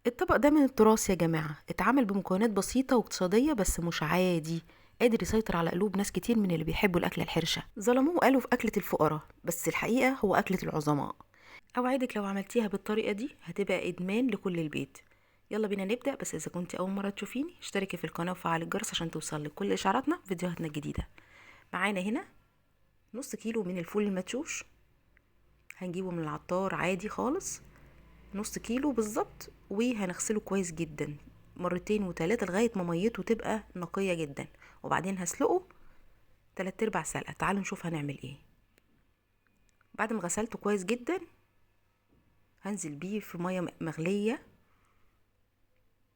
الطبق ده من التراث يا جماعة، اتعمل بمكونات بسيطة واقتصادية بس مش عادي، قادر يسيطر على قلوب ناس كتير من اللي بيحبوا الأكلة الحرشة. ظلموه وقالوا في أكلة الفقراء، بس الحقيقة هو أكلة العظماء. أوعدك لو عملتيها بالطريقة دي هتبقى إدمان لكل البيت. يلا بينا نبدأ. بس إذا كنت أول مرة تشوفيني اشتركي في القناة وفعلي الجرس عشان توصلك كل إشعاراتنا فيديوهاتنا الجديدة. معانا هنا نص كيلو من الفول المدشوش، هنجيبه من العطار عادي خالص، نص كيلو بالظبط، وهنغسله كويس جدا مرتين وتلاتة لغاية ما ميته تبقى نقية جدا، وبعدين هسلقه 3/4 سلقة. تعالوا نشوف هنعمل ايه. بعد ما غسلته كويس جدا هنزل بيه في مية مغلية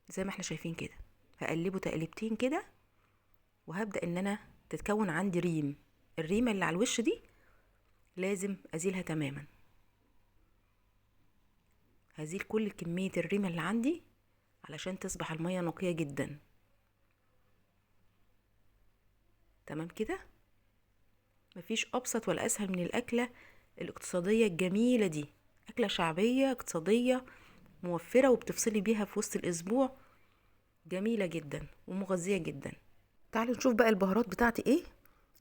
زي ما احنا شايفين كده، هقلبه تقلبتين كده، وهبدأ ان انا تتكون عندي ريم. الريمة اللي على الوش دي لازم ازيلها تماما. هزيل كل كمية الريمة اللي عندي علشان تصبح المية نقية جدا. تمام كده، مفيش ابسط ولا اسهل من الاكلة الاقتصادية الجميلة دي. اكلة شعبية اقتصادية موفرة وبتفصلي بيها في وسط الاسبوع، جميلة جدا ومغذية جدا. تعالوا نشوف بقى البهارات بتاعتي ايه.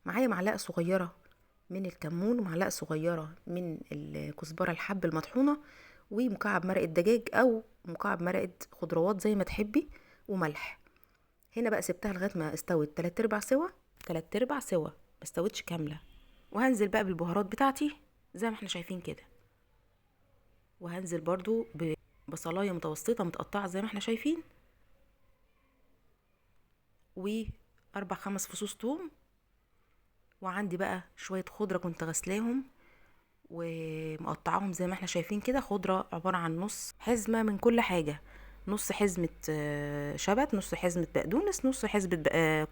معايا معلقة صغيرة من الكمون، ومعلقة صغيرة من الكزبرة الحب المطحونة، ومكعب مرقة دجاج او مكعب مرقة خضروات زي ما تحبي، وملح. هنا بقى سبتها لغاية ما استوت 3/4 سوا، 3/4 سوا، ما استوتش كاملة. وهنزل بقى بالبهارات بتاعتي زي ما احنا شايفين كده، وهنزل برضو ببصلاية متوسطة متقطعة زي ما احنا شايفين، وأربع خمس فصوص توم، وعندي بقى شوية خضرة كنت غسلاهم ومقطعاهم زي ما احنا شايفين كده. خضرة عبارة عن نص حزمة من كل حاجة، نص حزمة شبت، نص حزمة بقدونس، نص حزمة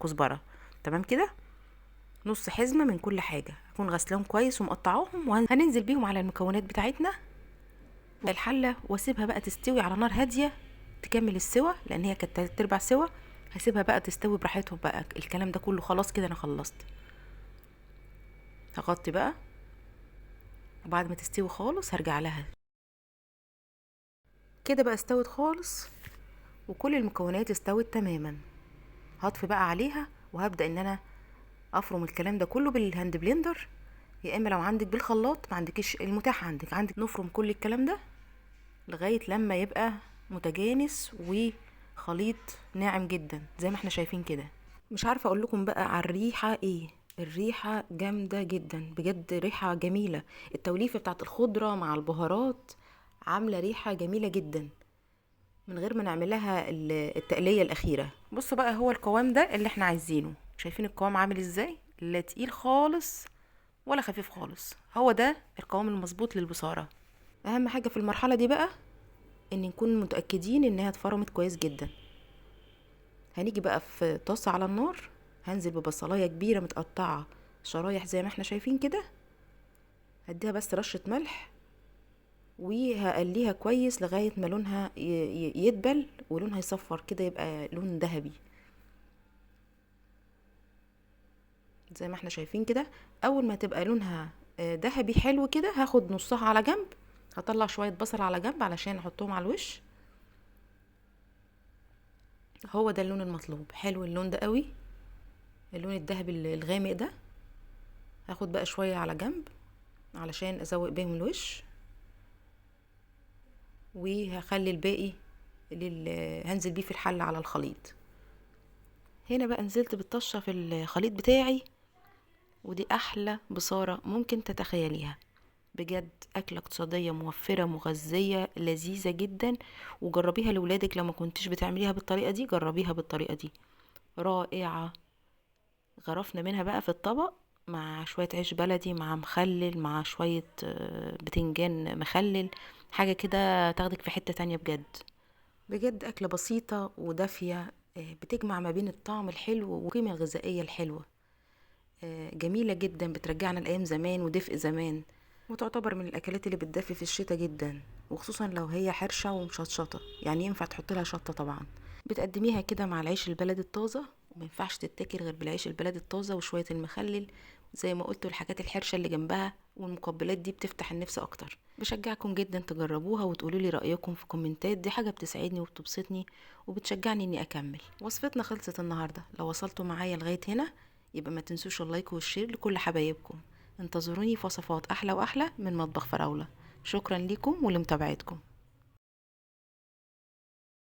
كزبرة. تمام كده، نص حزمة من كل حاجة، هكون غسلاهم كويس ومقطعاهم، وهننزل بيهم على المكونات بتاعتنا الحلة، واسيبها بقى تستوي على نار هادية تكمل السوا، لان هي كانت 3/4 سوا. هسيبها بقى تستوي براحتهم بقى. الكلام ده كله خلاص كده انا خلصت، هغطي بقى، وبعد ما تستوي خالص هرجع لها. كده بقى استوت خالص وكل المكونات استوت تماما. هطفي بقى عليها وهبدأ ان انا افرم الكلام ده كله بال hand blender، يا اما لو عندك بالخلاط، ما عندكيش المتاح عندك نفرم كل الكلام ده لغاية لما يبقى متجانس وخليط ناعم جدا زي ما احنا شايفين كده. مش عارفة اقول لكم بقى على الريحة ايه، الريحة جامدة جدا بجد، ريحة جميلة. التوليفة بتاعت الخضرة مع البهارات عاملة ريحة جميلة جدا من غير ما نعملها التقلية الأخيرة. بصوا بقى، هو القوام ده اللي احنا عايزينه. شايفين القوام عامل ازاي؟ لا تقيل خالص ولا خفيف خالص، هو ده القوام المظبوط للبصارة. اهم حاجة في المرحلة دي بقى ان نكون متأكدين انها اتفرمت كويس جدا. هنيجي بقى في طاسة على النار، هنزل ببصلاية كبيرة متقطعة شرايح زي ما احنا شايفين كده، هديها بس رشة ملح وهقليها كويس لغاية ما لونها يدبل ولونها يصفر كده، يبقى لون ذهبي زي ما احنا شايفين كده. اول ما تبقى لونها ذهبي حلو كده هاخد نصها على جنب، هطلع شوية بصل على جنب علشان احطهم على الوش. هو ده اللون المطلوب، حلو اللون ده قوي، اللون الذهبي الغامق ده. هاخد بقى شوية على جنب علشان ازوق بيهم الوش، وهخلي الباقي هنزل بيه في الحلة على الخليط. هنا بقى نزلت بالطشة في الخليط بتاعي، ودي احلى بصارة ممكن تتخيليها بجد. اكلة اقتصادية موفرة مغذية لذيذة جدا، وجربيها لولادك. لو ما كنتش بتعمليها بالطريقة دي جربيها بالطريقة دي، رائعة. غرفنا منها بقى في الطبق مع شوية عيش بلدي، مع مخلل، مع شوية بتنجان مخلل، حاجة كده تاخدك في حتة تانية بجد. بجد أكلة بسيطة ودافية، بتجمع ما بين الطعم الحلو والقيمة الغذائية الحلوة، جميلة جدا، بترجعنا لأيام زمان ودفء زمان، وتعتبر من الأكلات اللي بتدفي في الشتاء جدا، وخصوصا لو هي حرشة ومشطشطة، يعني ينفع تحط لها شطة طبعا. بتقدميها كده مع العيش البلدي الطازة، وما ينفعش تتاكل غير بالعيش البلدي الطازة وشوية المخلل زي ما قلت، والحاجات الحرشة اللي جنبها والمقبلات دي بتفتح النفس أكتر. بشجعكم جدا تجربوها وتقولوا لي رأيكم في كومنتات، دي حاجة بتسعدني وبتبسطني وبتشجعني اني اكمل. وصفتنا خلصت النهاردة، لو وصلتوا معايا لغاية هنا يبقى ما تنسوش ال like وال share لكل حبايبكم. انتظروني في وصفات احلى واحلى من مطبخ فراولة. شكرا لكم ولمتابعتكم.